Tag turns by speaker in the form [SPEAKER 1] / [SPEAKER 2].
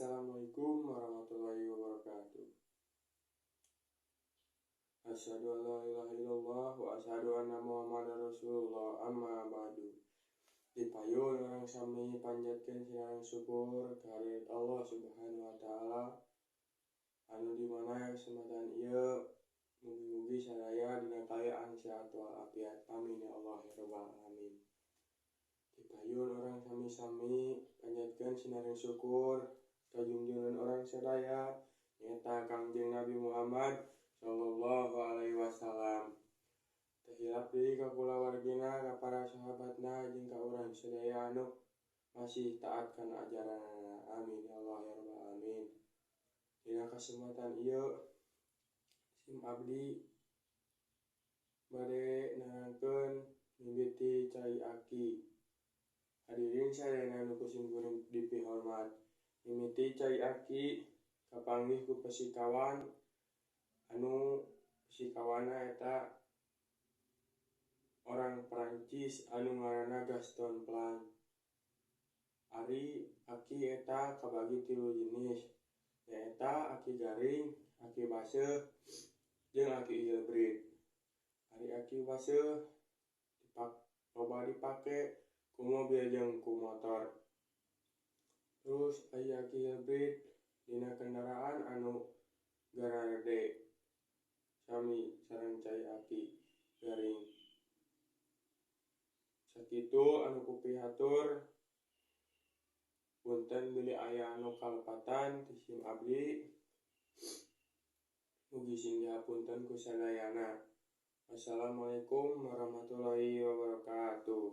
[SPEAKER 1] Assalamualaikum warahmatullahi wabarakatuh. Asyhadu an la ilaha illallah wa asyhadu anna Muhammadar Rasulullah, amma ba'du. Di payun urang sami panjatkeun sinareng syukur kehadirat Allah Subhanahu wa Ta'ala, anu di mana kesempatan ieu mugi-mugi sadaya dina kaayaan sehat walafiat, amin ya Allah ya rabbal alamin. Di payun urang sami-sami panjatkeun sinareng syukur ka junjungan urang sadaya, nyaeta Kangjeng Nabi Muhammad sallallahu alaihi wasallam. Teu hilap deui ka kulawargina, ka para sahabatna, jeung ka urang sadaya anu masih taat kana ajaranana, amin ya Allah ya rabbal alamin. Dina kasempatan ieu sim abdi bade nerangkeun mimiti cai aki. Hadirin sadayana nu ku simkuring dipihormat, mimiti cai aki kapanggih ku fisikawan, anu fisikawanna eta orang Perancis anu ngaranna Gaston Planck. Ari aki eta kabagi tilu jenis, nyaeta aki garing, aki baseuh, jeung aki hybrid. Ari aki baseuh loba dipake ku mobil jeung ku motor. Terus aya aki hybrid dina kendaraan anu gararede, sami sareng cai aki garing. Sakitu anu kupihatur, punten bilih aya anu kalepatan ti sim abdi, mugi sing dihapunten ku sadayana. Wassalamualaikum warahmatullahi wabarakatuh.